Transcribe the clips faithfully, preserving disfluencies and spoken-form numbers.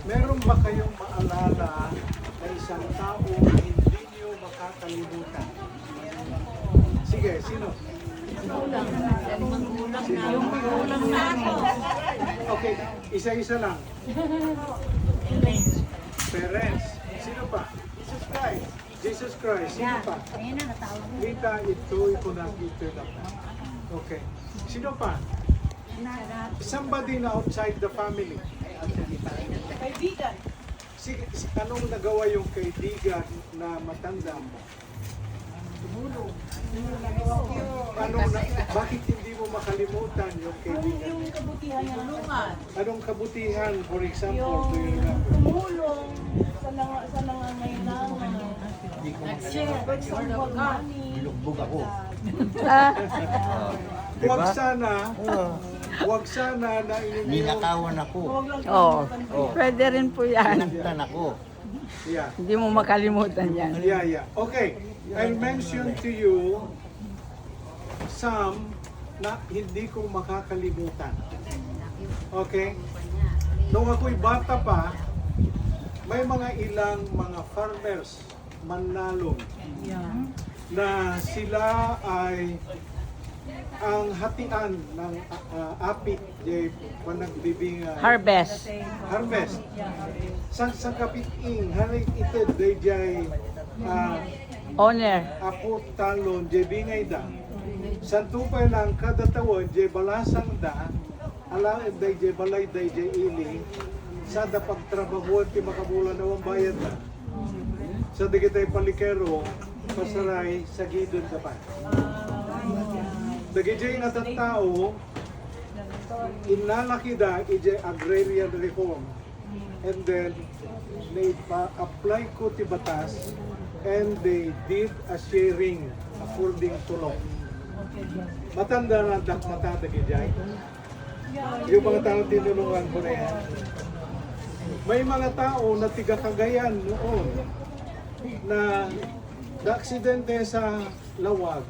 Meron ba kayong maalala na isang tao na hindi niyo makakalimutan? Sige, sino? Sino? Okay, isa-isa lang. Parents. Sino pa? Jesus Christ. Jesus Christ. Sino pa? Ayan na, natawag mo. Rita, ito, ito na, ito na. Okay. Sino pa? Somebody na outside the family. Kaibigan. Sige, si-, anong nagawa yung kaibigan na matanda mo? Anong na, bakit hindi mo makalimutan yung kaibigan? Yung kabutihan niya. Anong kabutihan, for example, do you remember? Tumulong sa nanga-, sa nangangailangan. Nag-share. For example, money. Bilugbog ako. Ah. Diba? Huwag sana, Oo. huwag sana na inyong Ninakawan ako. Huwag lang Oo. kalimutan. Oh. Pwede rin po yan. Sinaktan ako. Yeah. Hindi mo makalimutan yan. Yeah, yeah. Okay. I'll mention to you some na hindi ko makakalimutan. Okay? Nung ako'y bata pa, may mga ilang mga farmers, mannalon, Yeah. na sila ay ang hatian ng, ah, ah, apit, di panagbibingan. Harvest. Harvest. Sang-, sangkapit-ing, harit ited, dayjay, ah, Owner. Apo talon, jay bingayda. Santupay lang kada tawen, jay balasangda, alaen dayjay balay, dayjay ili, sada pagtrabahuan ti makabulan awan bayadda. Sa dagitay palikero, pasaray, sagidenda pay. Dagijay nga tattao, innalakida ijay agrarian reform. And then, naipa-apply ko ti batas, and they did a sharing according to law. Matanda na dak-, mata dagijay. Yung mga tao tinulungan ko na yan. May mga tao na tiga Cagayan noon na naaksidente sa Lawag.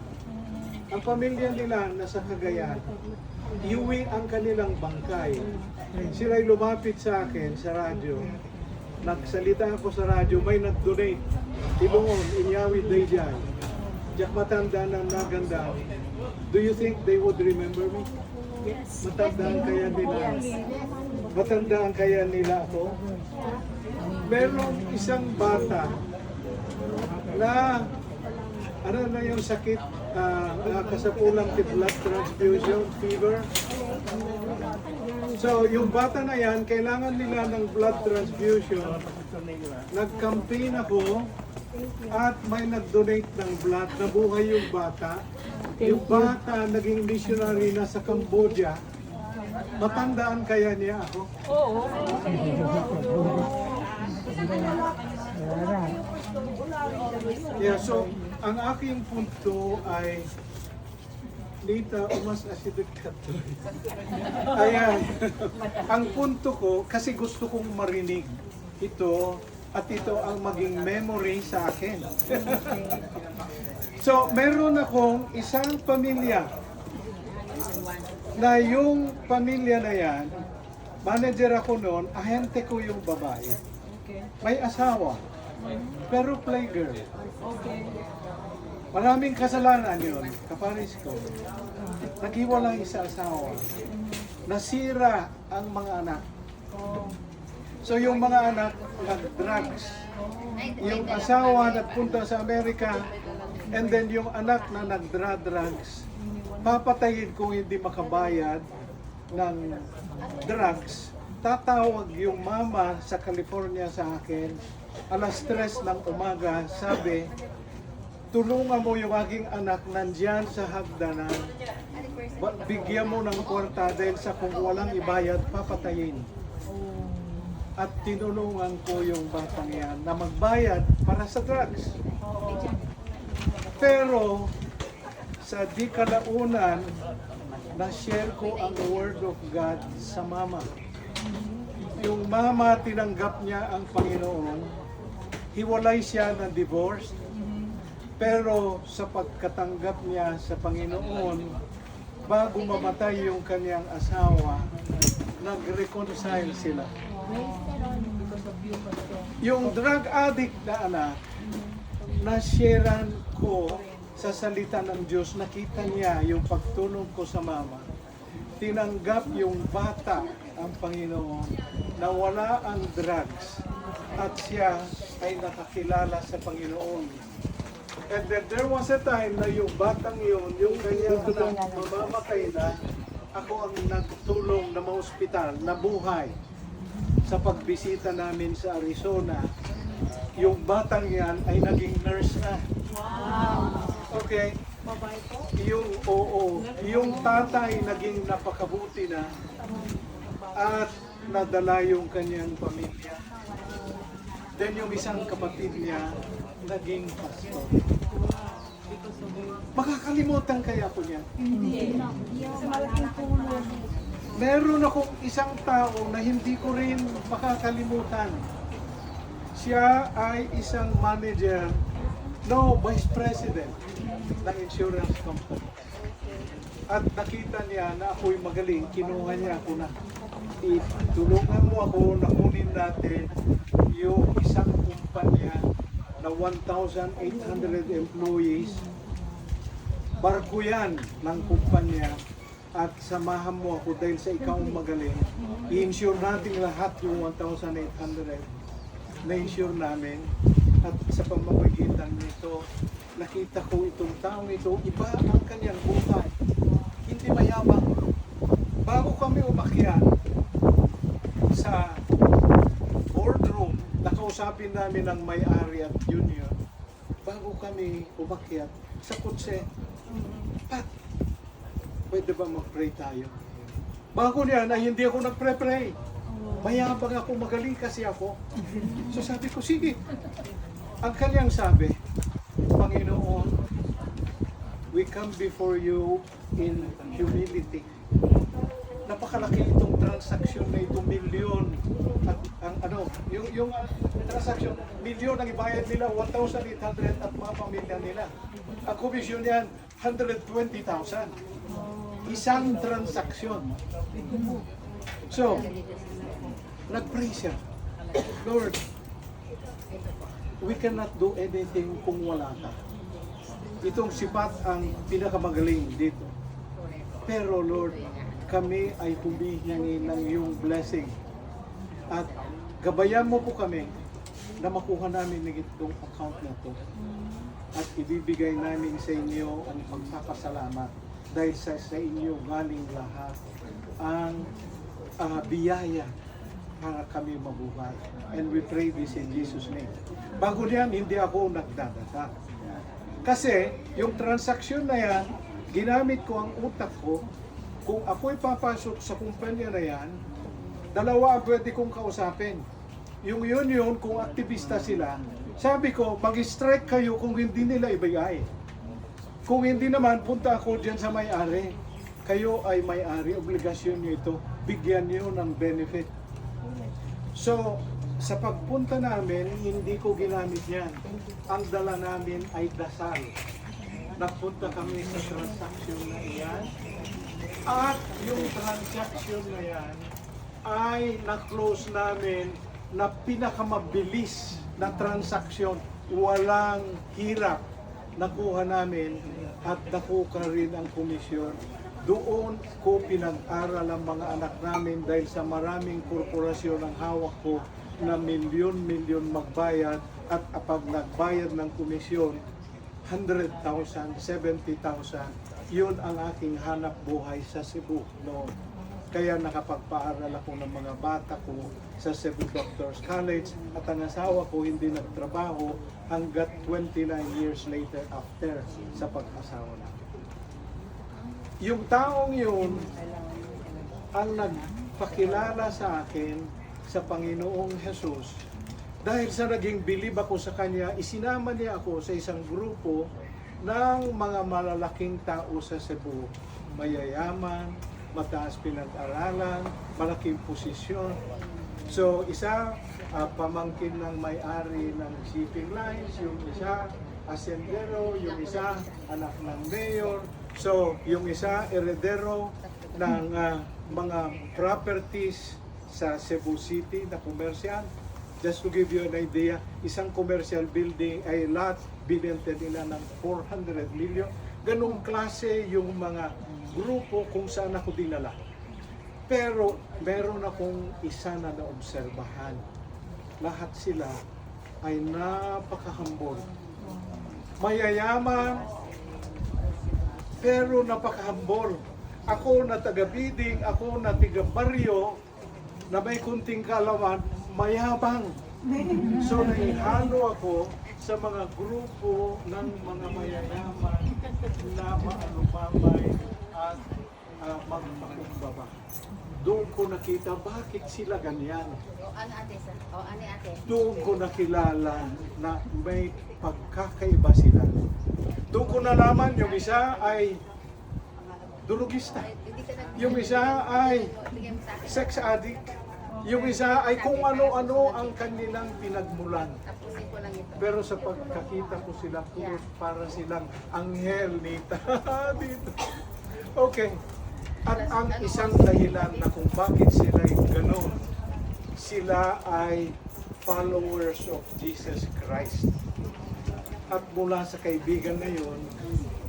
Ang pamilya nila nasa Cagayan. Iuwi ang kanilang bangkay. Sila'y lumapit sa akin sa radyo. Nagsalita ako sa radyo, may nag-donate. Ibongon, inyawid, dayjay. Diak matanda na naganda. Do you think they would remember me? Yes. Matandaan kaya nila? Yes. Matandaan kaya nila ako? Merong isang bata na, ano na yung sakit, ah, na kasapulan ti blood transfusion, fever. So, yung bata na yan, kailangan nila ng blood transfusion. Nag-campaign ako at may nag-donate ng blood, nabuhay yung bata. Yung bata naging missionary na sa Cambodia. Matandaan kaya niya ako? Oo. Yeah, so, ang aking punto ay, Nita, umas asidek ka to. Ayan. Ang punto ko, kasi gusto kong marinig ito at ito ang maging memory sa akin. So, meron akong isang pamilya na yung pamilya na yan, manager ako noon, ahente ko yung babae. Okay. May asawa, pero playgirl. Okay. Maraming kasalanan yun, kapares ko. Naghiwalay sa asawa. Nasira ang mga anak. Oh. So, yung mga anak, nag-drugs. Yung asawa nagpunta sa Amerika, and then yung anak na nagdra-drugs. Papatayin kung hindi makabayad ng drugs. Tatawag yung mama sa California sa akin, alas tres ng umaga, sabi, "Tulungan mo yung aking anak, nandyan sa hagdanan. Ba-, bigyan mo ng kwarta dahil sa kung walang ibayad, papatayin." At tinulungan ko yung batang yan na magbayad para sa drugs. Pero sa di kalaunan, na-share ko ang Word of God sa mama. Yung mama, tinanggap niya ang Panginoon. Hiwalay siya, na-divorce. Pero sa pagkatanggap niya sa Panginoon, bago mamatay yung kanyang asawa, nag-reconcile sila. Yung drug addict na anak, nasharean ko sa salita ng Diyos, nakita niya yung pagtulong ko sa mama. Tinanggap yung bata ang Panginoon, nawala ang drugs, at siya ay nakakilala sa Panginoon. And then there was a time na yung batang yun, yung kanyang anak, mamamatay na, ako ang nagtulong na maospital, nabuhay. Sa pagbisita namin sa Arizona, yung batang yan ay naging nurse na. Wow. Okay? Babae po? Yung, oo. Yung tatay naging napakabuti na at nadala yung kanyang pamilya. Then yung isang kapatid niya, naging pastor. Makakalimutan kaya ko niya? Hindi. Sa malaking tulong. Meron akong isang tao na hindi ko rin makakalimutan. Siya ay isang manager, no, vice president ng insurance company. At nakita niya na ako'y magaling, kinuha niya ako na, "Tulungan mo ako na kunin natin yung isang kumpanya na one thousand eight hundred employees. Barko yan ng kumpanya at samahan mo ako dahil sa ikaw ang magaling. I-insure natin lahat yung one thousand eight hundred." Na-insure namin at sa pamamagitan nito, nakita ko itong taong ito, iba ang kanyang buhay. Hindi mayabang. Bago kami umakyat sa boardroom, nakausapin namin ang may-ari at junior. Bago kami umakyat sa kotse, "Pat, pwede ba mag-pray tayo?" Bago niyan ay hindi ako nagpre-pray. Mayabang ako, magaling kasi ako. So sabi ko, "Sige." Ang kanyang sabi, "Panginoon, we come before you in humility." Napakalaki itong transaksyon na ito, milyon. At ang ano, yung, yung ah, transaksyon, milyon ang ibayad nila, one thousand eight hundred at mga pamilya nila. Ang komisyon niyan, hundred twenty thousand. Isang transaksyon. So, nag-pray siya, "Lord, we cannot do anything kung wala ka." Itong si Pat ang pinakamagaling dito. Pero Lord, kami ay humihingi ng iyong blessing. At gabayan mo po kami na makuha namin ng itong account na to. At ibibigay namin sa inyo ang pagpapasalamat dahil sa, sa inyo galing lahat ang ah, biyaya para kami mabuhay. And we pray this in Jesus' name. Bago niyan, hindi ako nagdadasal. Kasi yung transaksyon na yan, ginamit ko ang utak ko. Kung ako'y papasok sa kumpanya na yan, dalawa ang pwede kong kausapin. Yung union, kung aktibista sila, sabi ko, "Mag-strike kayo kung hindi nila ibigay. Kung hindi naman, punta ako dyan sa may-ari. Kayo ay may-ari, obligasyon niyo ito. Bigyan niyo ng benefit." So, sa pagpunta namin, hindi ko ginamit yan. Ang dala namin ay dasal. Nagpunta kami sa transaksyon na iyan. At yung transaksyon na yan ay na-close namin na pinakamabilis na transaksyon. Walang hirap. Nakuha namin at nakuha rin ang komisyon. Doon ko pinag-aral ang mga anak namin dahil sa maraming korporasyon ang hawak ko na milyon-milyon magbayad at apag nagbayad ng komisyon, hundred thousand, seventy thousand, yun ang aking hanap buhay sa Cebu noon. Kaya nakapagpaaral ako ng mga bata ko sa Cebu Doctors College at ang asawa ko hindi nagtrabaho hanggat twenty-nine years later after sa pag-asawa namin. Yung taong yun ang nagpakilala sa akin sa Panginoong Jesus. Dahil sa naging bilib ako sa Kanya, isinama niya ako sa isang grupo ng mga malalaking tao sa Cebu. Mayayaman, mataas pinag-aralan, malaking posisyon. So, isa, ah, pamangkin ng may-ari ng shipping lines, yung isa, asendero, yung isa, anak ng mayor. So, yung isa, eredero ng, ah, mga properties sa Cebu City na komersyante. Just to give you an idea, isang commercial building ay lot, binenta nila ng four hundred million. Ganong klase yung mga grupo kung saan ako dinala. Pero meron akong isa na naobserbahan. Lahat sila ay napakahambol. Mayayaman, pero napakahambol. Ako na taga-bidding, ako na taga-baryo, na may kunting kaalaman, mayabang. So, naihalo ako sa mga grupo ng mga mayayaman na maalumamay at, ah, magpakumbaba. Doon ko nakita bakit sila ganyan. O, ano, ate, sa, o, ano, ate? Doon ko nakilala na may pagkakaiba sila. Doon ko nalaman yung isa ay durugista. Yung isa ay sex addict. Yung isa ay kung ano-ano ang kanilang pinagmulan. Pero sa pagkakita ko sila, puro para silang anghel, Nita. Dito. Okay. At ang isang dahilan na kung bakit sila yung ganun, sila ay followers of Jesus Christ. At mula sa kaibigan na yun,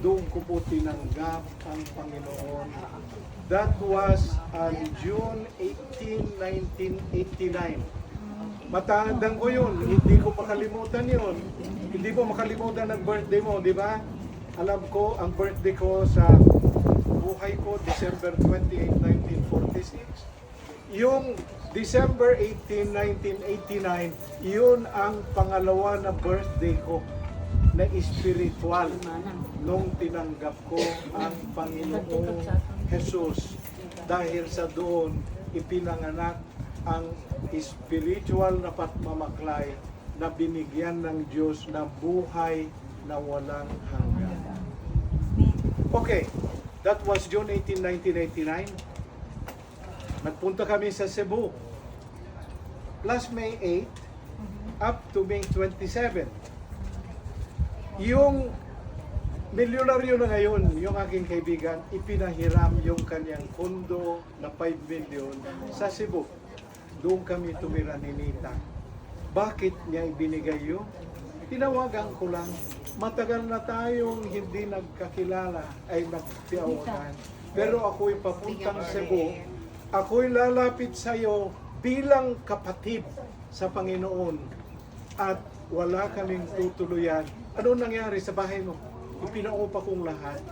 doon ko po tinanggap ang Panginoon. That was on June eighteen, nineteen eighty-nine. Matandaan ko yun, hindi ko makalimutan yun. Hindi mo makalimutan ang birthday mo, di ba? Alam ko, ang birthday ko sa buhay ko, December twenty-eight, nineteen forty-six. Yung December eighteen, nineteen eighty-nine, yun ang pangalawa na birthday ko na espiritual nung tinanggap ko ang Panginoong Jesus. Dahil sa doon, ipinanganak ang espiritual na pagmamaklay na binigyan ng Diyos na buhay na walang hanggan. Okay, that was June eighteen, nineteen eighty-nine. Nagpunta kami sa Cebu. Last May eight up to May twenty-seven. Yung milyonaryo na ngayon, yung aking kaibigan, ipinahiram yung kanyang kondo na five million sa Cebu. Doon kami tumira ni Nita. Bakit niya ibinigay yun? Tinawagan ko lang. Matagal na tayong hindi nagkakilala, ay nagtiawagan. Pero ako'y papuntang Cebu. Ako'y lalapit sa iyo bilang kapatid sa Panginoon. At wala kaming tutuluyan. Ano nangyari sa bahay mo? Ipinaupa kong lahat.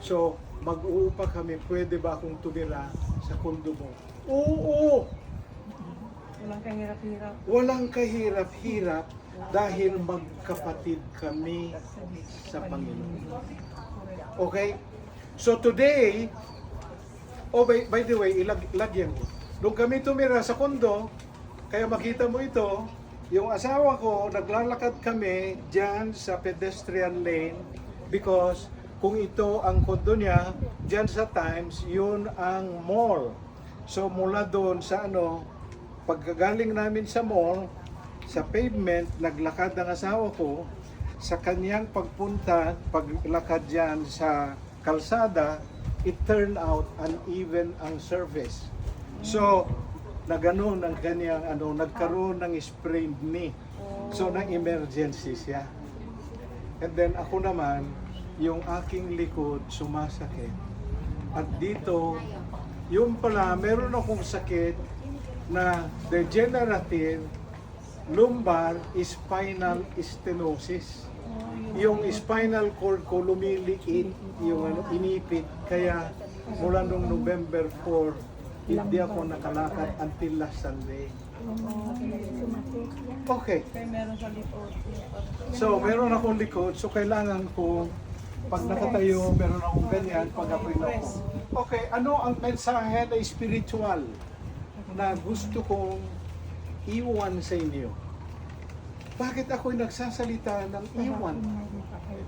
So, mag-uupa kami. Pwede ba akong tumira sa kondo mo? Oo! Walang kahirap-hirap. Walang kahirap-hirap dahil magkapatid kami sa Panginoon. Okay? So today, oh, by, by the way, ilag, lagyan ko. Doon kami tumira sa kondo, kaya makita mo ito, yung asawa ko, naglalakad kami dyan sa pedestrian lane because kung ito ang kondo niya, dyan sa Times, yun ang mall. So mula doon sa ano, pagkagaling namin sa mall, sa pavement, naglakad ang asawa ko. Sa kanyang pagpunta, paglakad dyan sa kalsada, it turned out uneven ang surface. So, naganon ang kanyang, ano, nagkaroon ng sprained knee. So, nang-emergency siya. And then, ako naman, yung aking likod sumasakit. At dito, yung pala, meron akong sakit na degenerative lumbar spinal stenosis. Yung spinal cord ko lumiliit, yung ano, inipit. Kaya mula nung November four, hindi ako nakalakad until last Sunday. Okay. Kaya meron sa likod. So, meron akong likod. So, kailangan ko, pag nakatayo, meron akong ganyan, pag ako'y naupo. Okay, ano ang mensahe na spiritual na gusto kong iwan sa inyo? Bakit ako'y nagsasalita ng iwan?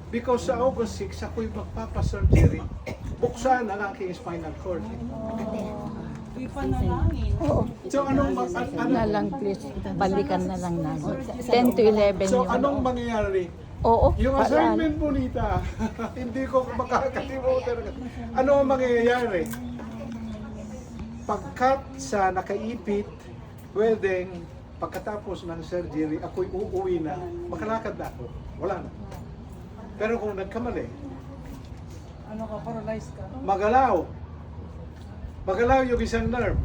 Because sa August six, ako'y magpapasurgery. Buksan ang aking spinal cord. Ipanalangin. So, anong ma-, an-, ano? Na lang, please. Balikan na lang namin. Ten to eleven So, yung anong ano. Mangyayari? Oo, Yung para assignment mo, Nita, hindi ko makakalimutan. Ano ang mangyayari? Pagkat sa nakaipit, pwedeng Pagkatapos ng surgery, ako'y uuwi na, makalakad na ako. Wala na. Pero kung nagkamali, Ano ka, paralyzed ka? magalaw. Magalaw yung isang nerve.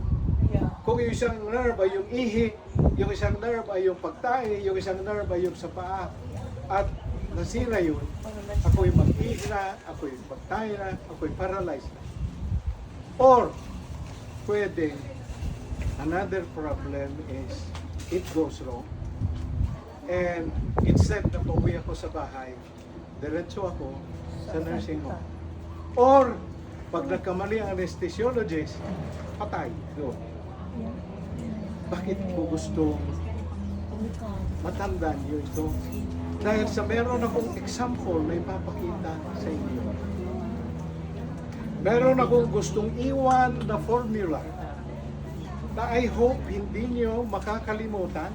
Yeah. Kung yung isang nerve ay yung ihi, yung isang nerve ay yung pagtae, yung isang nerve ay yung sa paa, at nasira yun, ako'y mag-ihi na, ako'y magtae na, ako'y paralyzed na. Or, pwede, another problem is, it goes wrong. And instead na pauwi ako sa bahay, diretso ako sa nursing home. Or, pag nagkamali ang anesthesiologist, patay. Doon. Bakit ko gusto matandaan niyo ito? Dahil sa meron akong example na ipapakita sa inyo. Meron akong gustong iwan na formula na I hope hindi niyo makakalimutan,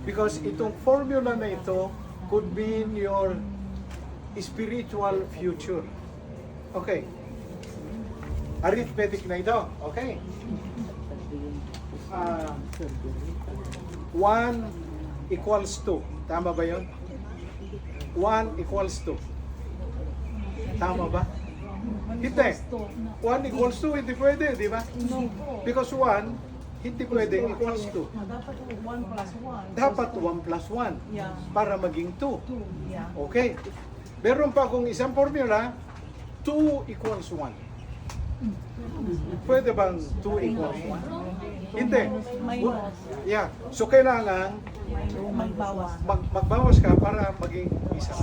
because itong formula na ito could mean your spiritual future. Okay. Arithmetic na ito. Okay. Ah, one equals two. Tama ba yun? One equals two. Tama ba? Hindi. One equals two, hindi pwede, di ba? No po. Because one, hindi pwede equals two. Dapat one plus one. Dapat one plus one Yeah. para maging two. Two, yeah. Okay. Meron pa akong isang formula, two equals one. Pwede bang two equals one? Hindi. Minus. Yeah. So, kailangan May, magbawas. mag magbawas ka para maging isa.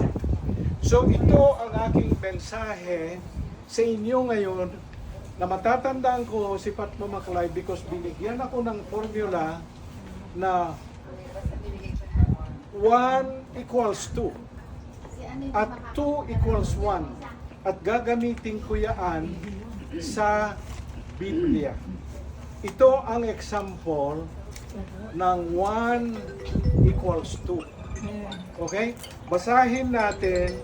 So, ito ang aking mensahe sa inyo ngayon na matatandaan ko si Pat Mamaklay because binigyan ako ng formula na one equals two at two equals one. At gagamitin ko yaan sa Biblia. Ito ang example ng one equals two. Okay? Basahin natin.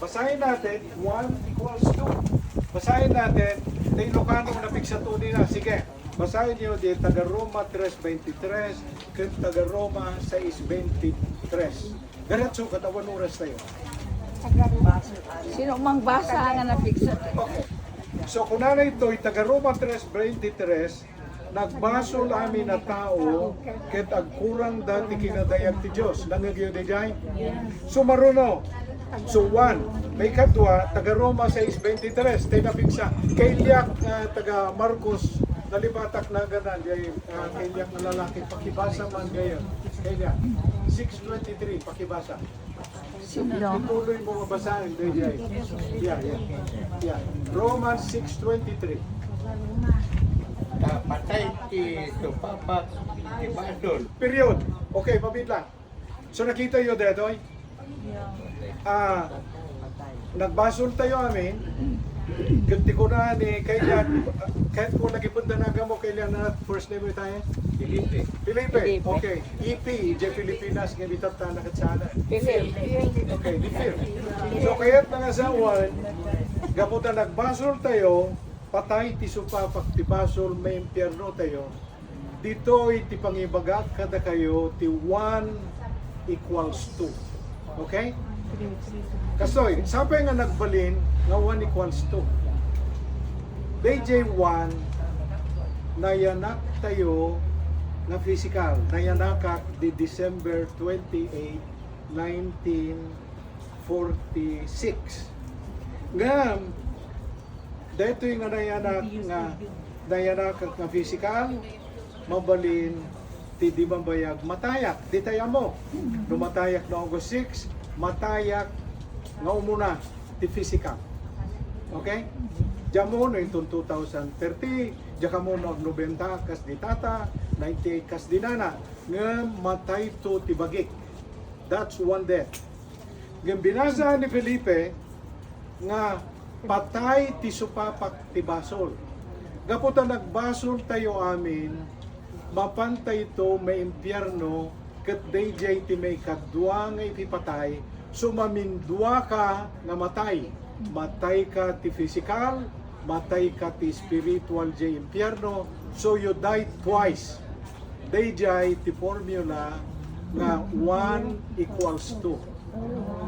Basahin natin, one equals two. Basahin natin, tay Ilocano na pigsa to nila. Sige, basahin niyo di taga Roma tres veintitrés, ken taga Roma sais veintitrés. Diretso, ket awan oras tayo. Sino mang basa nga napigsa? Okay. So, kunana itoy, taga Roma tres veintitrés, nagbasol amin a tao ket agkurangda ti kinadayag ti Dios. Nangngegyo daydiay? Sumaruno. So, one. Maikadua, taga Roma sais veintitrés, tay napigsa. Kay Liak, ah, taga Marcos, nalipatak na ganan, jay, ah, kay Liak nga lalaki, pakibasa man gayon. Kay Liak, six twenty-three, pakibasa. Sino? Ituloy mo nga basahin, daydiay. Yeah, yeah. Yeah. Romans six twenty-three. Napatay ti supapak ti basol. Period. Okay, pabit lang. So, nakita yo detoy? Ah, nagbasol tayo amin. Ket ti kuna ni kay Lian, kahit kung nagipundanagan mo kay Lian na first name tayo? Felipe. Felipe. Felipe. Okay. E P, idiay Pilipinas, nga bitat ta nakatsana. Felipe. Okay, di fair. So, kaya't mga asawan, gapu ta nagbasol tayo, patay ti supapak ti basol, maimpierno tayo. Ditoy ti pangibagak kadakayo ti one equals two. Okay? Kastoy, sapay nga nagbalin nga one equals two. Dayjay one, nayanak tayo nga physical. Nayanakak di December twenty-eight, nineteen forty-six. Ngem, daytoy nga nayanak nga, nayanakak nga physical, mabalin ti di mabayag matayak. Di tayo mo. No matayak no August six, matayak nga umuna ti physical. Okay? Diyan mo no itong two thousand thirty, diyan ka mo no nobenta kas di tata, ninety-eight kas di nana, ngem matay to ti bagik. That's one death. Ngem binasa ni Felipe nga patay ti supapak ti basol. Gapu ta nagbasol tayo amin, mapan tayto maimpierno ket dayjay ti maikadua nga ipipatay, so mamindua ka nga matay. Matay ka ti pisikal, matayka ti spiritual jay impierno, so you died twice. Dayjay ti formula nga one equals two.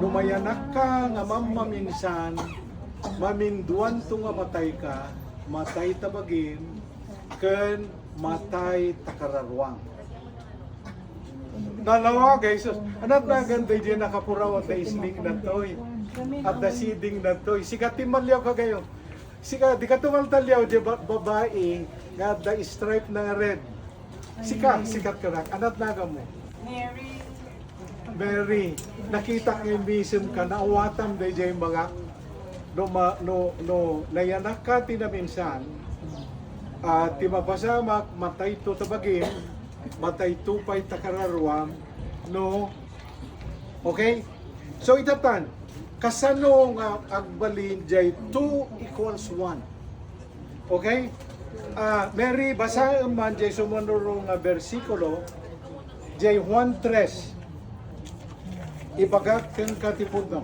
No mayanakka nga mammaminsan, maminduanto nga matayka, matay ta bagim, ken matay ta kararuam. Nalawa, Jesus. Anat na aganda di nakapuraw at da isling na toy. At da siding na toy. Sika, timmaliaw ka gayo. Sika, di ka tumaltaliaw, di ba, babae, nga da stripe na red. Sika, sikat ka na. Anat na mo. Mary. Mary, nakita nga imisem ka, naawatam dayjay mga, no, ma, no, no, nayanak ka ti naminsan, ah, ti mapasamak, matayto ta bagim, matayto pay ta kararuam, no? Okay? So, itatan, kasano nga agbalin jay two equals one? Okay? Ah, Mary, basaem man jay sumanuro nga bersikulo, jay Juan tres. Ibagak kenka ti pudno.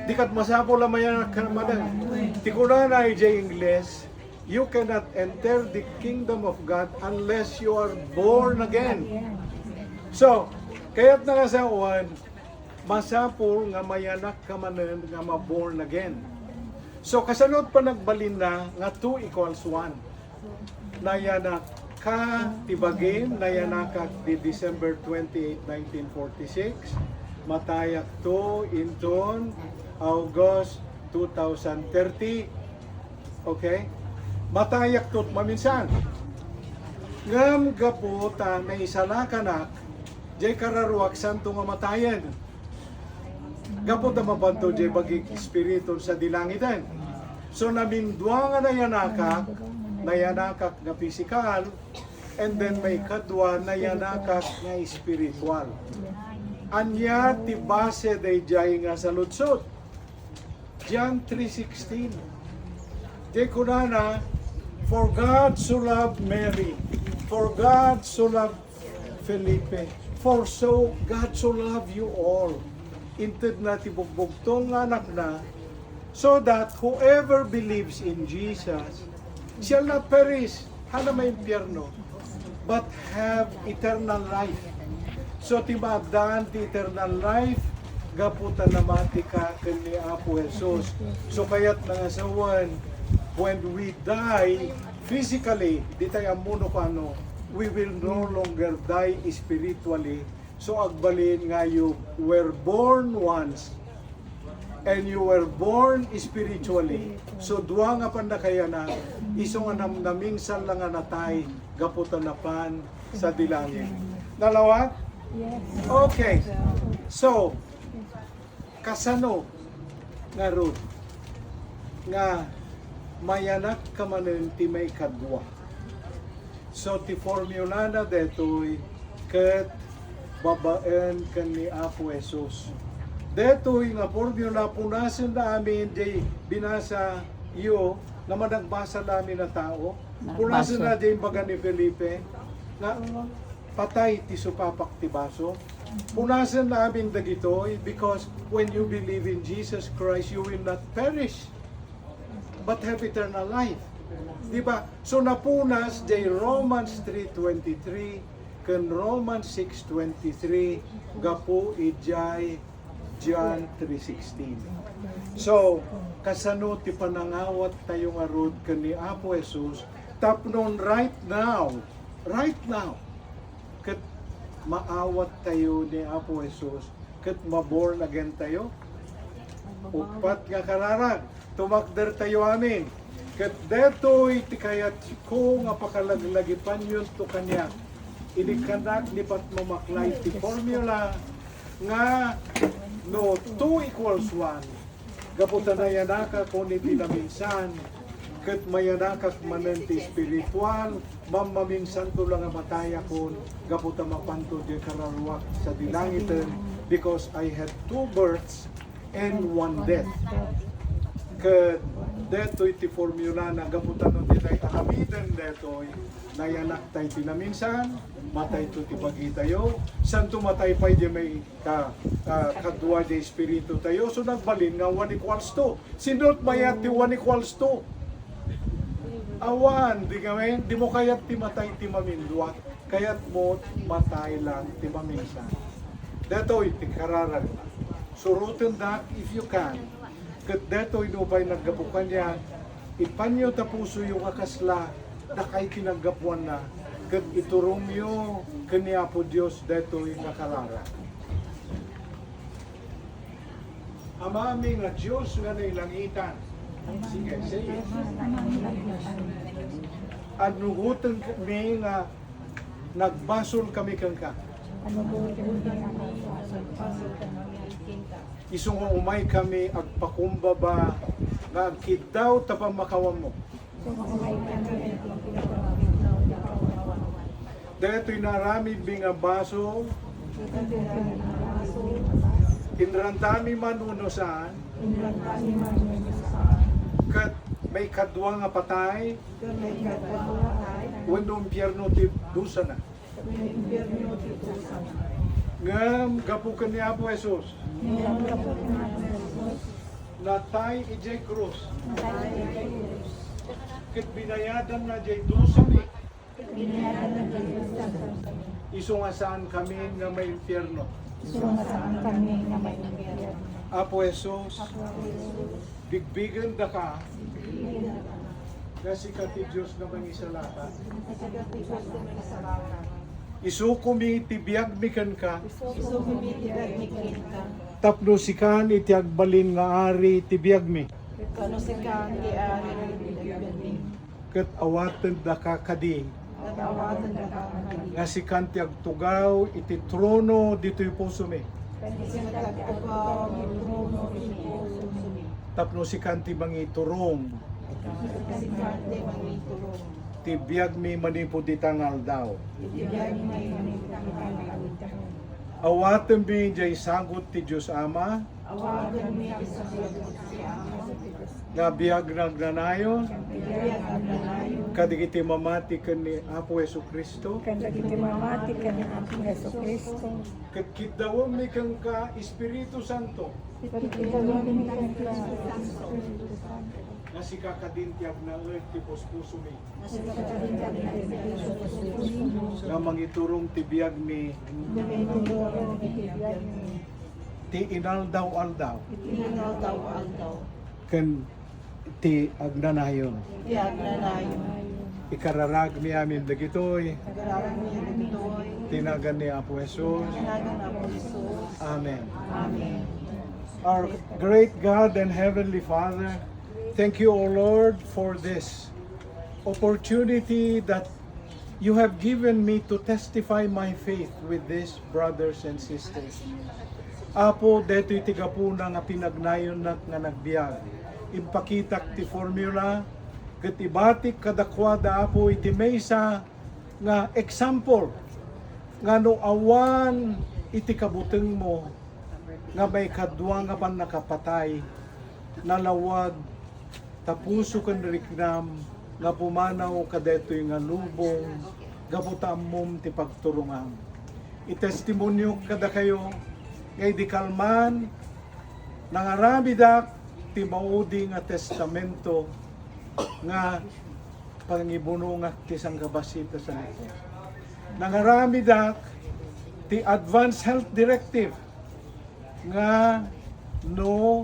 Di ket masapul a mayanak ka manen. Ti kunana idiay Ingles, "You cannot enter the kingdom of God unless you are born again." So, kayat na nga sa uwan, masapul nga mayanak ka manen nga ma-born again. So, kasano ti panagbalinna nga two equals one? Nayanak ka ti bagim, nayanakak di December twenty-eight, nineteen forty-six. Matayakto inton August two thousand thirty. Okay? Matayakto maminsan. Ngem gapu ta naisalakanak, jay kararuak santo nga matayen. Gapu ta mapanto jay bagik espiritu sa dilangiten. So, namindua nga nayanakak, nayanakak nga pisikal, and then maikadua, nayanakak nga espiritual. Ania ti base dayjay nga saludsod? John three sixteen. Di kunana, "For God so loved Mary, for God so loved Felipe, for so God so loved you all." Inted na ti bugbugtong nga anakna, so that whoever believes in Jesus shall not perish, haan a maimpierno, but have eternal life. So, ti maaddaan ti eternal life, gapu ta namati ka ken ni Apo Jesus. So, kayat na nga sawen, when we die physically, di tayo ammo no kano, we will no longer die spiritually. So, agbalin nga you were born once, and you were born spiritually. So, dua nga pannakayanak, isu nga nam-, naminsan la nga natay, gapu ta napan sa dilangit. Nalawa? Yes. Okay. So, kasano ngarud nga mayanak ka manen ti maikadua? So, ti formulana detoy ket babaen ken ni Apo Jesus. Detoy nga formula, punasen na amin di binasa yo nga managbasa na amin a tao. Punasen na di imbaga ni Felipe nga patay ti supapak ti baso. Punasen na amin dagitoy because when you believe in Jesus Christ, you will not perish but have eternal life. Di ba? So, napunas jay Romans three twenty-three ken Romans six twenty-three gapu idiay John three sixteen. So, kasano ti panangawat tayo ngarud ken ni Apo Jesus tapno right now, right now, ket maawat tayo ni Apo Jesus, ket ma-born again tayo? Uppat nga kararag, tumakder tayo amin. Ket detoy ti kayatko nga pakalaglagipanyon to kaniak. Idi kanak ni Pat mamaklay ti formula nga no two equals one, gapu ta nayanakakon iti naminsan, ket mayanakak manen ti espiritual, mammaminsanto la nga matayakon, gapu ta mapanto diay kararuak sa dilangiten, because I had two births and one death. Ket detoy ti formula na gapu ta no ditoy aramiden detoy, nayanak tay ti naminsan, matayto ti bagitayo, santo matay pay di may ka, ka, kadua di espiritu tayo. So nagbalin nga one equals two. Sino mayat ti one equals two? Awan, di ngamin, di mo kayat ti matay ti mamindua. Kayat mo matay lang ti maminsan. Detoy ti kararag. Surotendak if you can. Ket detoy nupay naggapu kaniak, ipanyo ta pusoyo nga kasla dakay ti naggapuanna, ket iturongyo ken ni Apo Dios detoy nga kararag. Amami nga Dios nga nailangitan. Sige, say it. Annugotenmi nga nagbasol kami kenka. Isu nga umay kami agpakumbaba nga agkiddaw ta pammakawanmo. Daytoy naaramidmi nga basol, inrantami man wenno saan, ket maikadua nga patay, wenno impierno ti dusana. Ngem gapu ken ni Apo Jesus, natay idiay krus, ket binayadanna diay dusami. Isu nga saan kami nga maimpierno. Isu nga saan kami nga maimpierno. Apo Jesus, bigbigenda ka nga sika ti Dios nga mangisalaka. Isukomi ti biagmi kenka. Isukomi ti biagmi kenka. Tapno sikan iti agbalin nga ari ti biagmi. Tapno sikan ti ari ti biagmi. Ket awatendaka kadi. Ket awatendaka kadi. Nga sikan ti agtugaw iti trono ditoy pusomi. Ket sikan ti agtugaw iti trono iti pusomi. Tapno sikan ti mangiturong. Tapno sikan ti mangiturong. Ti biagmi manipud ita nga aldaw. Ti biagmi manipud ita nga aldaw. Awatenmi diay sagut ti Dios Ama. Awatenmi diay sagut ti Ama. Nga biag nga agnanayon. Nga biag nga agnanayon. Kadagiti mamati ken ni Apo Jesu-Cristo. Kadagiti mamati ken ni Apo Jesu-Cristo. Ket kiddawemmi kenka, Espiritu Santo. Ket kiddawemmi kenka, Espiritu Santo. Nga sika kadin ti agnaed ti puspusomi. Nga sika kadin ti agnaed ti puspusomi. Nga mangiturong ti biagmi. Nga mangiturong ti biagmi. Ti inaldaw-aldaw. Ti inaldaw-aldaw. Ken ti agnanayon. Ti agnanayon. Ikararagmi amin dagitoy. Ikararagmi amin dagitoy. Ti nagan ni Apo Jesus. Ti nagan ni Apo Jesus. Amen. Amen. Our great God and Heavenly Father, thank you, O Lord, for this opportunity that you have given me to testify my faith with these brothers and sisters. Apo, daytoy ti gapuna nga pinagnayonnak nga nagbiag. Impakitak ti formula, ket ibatik kadakuada, Apo, iti maysa nga example nga no awan iti kabutengmo nga maikadua nga pannakapatay, nalawag ta puso ken riknam nga pumanaw kadaytoy nga lubong gapu ta ammom ti pagturongam. Itestimonio kadakayo nga idi kalman, nangarabidak ti maudi nga testamento nga pangibunongak ti sangkabassit a sanito. Nangarabidak ti Advance Health Directive nga no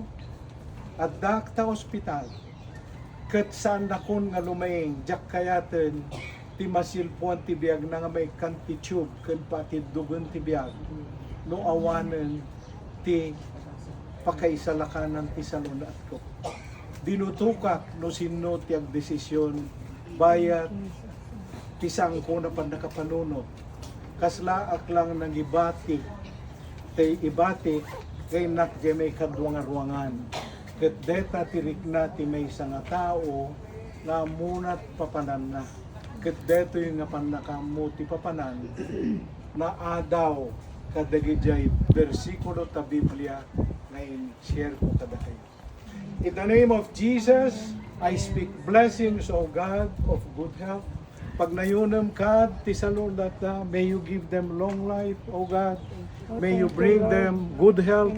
addak ta ospital, ket saannakon nga lumaing, diak kayaten ti masilpuan ti biagna nga maikkan ti tube ken patiddogen ti biag no awanen ti pakaisalakanan ti salun-atko. Dinutokak no sinno ti agdesision bayat ti saanko a pannakapanunot. Kaslaak lang nangibati, tay ibati nga innak diay maikadua nga ruangan. Ket dayta ti rikna ti maysa nga tao nga ammona ti papananna. Ket daytoy nga pannakaammo ti papanan, naadaw kadagiti bersikulo ta Biblia nga in-share ko kadakayo. In the name of Jesus, I speak blessings, O God, of good health. Pagnayonem kad ti salunatda, may you give them long life, O God. May you bring them good health.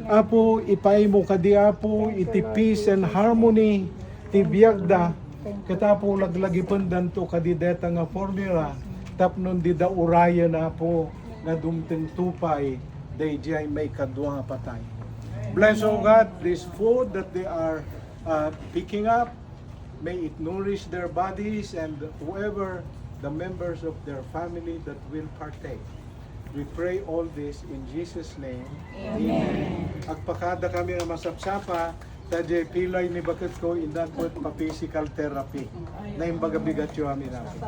Apo, ipaaymo kadi, Apo, iti peace and harmony ti biagda. Ket Apo, laglagipendanto kadi dayta nga formula tapno dida urayen, Apo, nga dumtengto pay daydiay maikadua nga patay. Bless, O God, this food that they are uh, picking up. May it nourish their bodies and whoever the members of their family that will partake. We pray all this in Jesus' name. Amen. Agpakada kami nga masapsapa, ta diay pilay ni baketko, innak met pa physical therapy. Naimbag a bigatyo amin, Apo.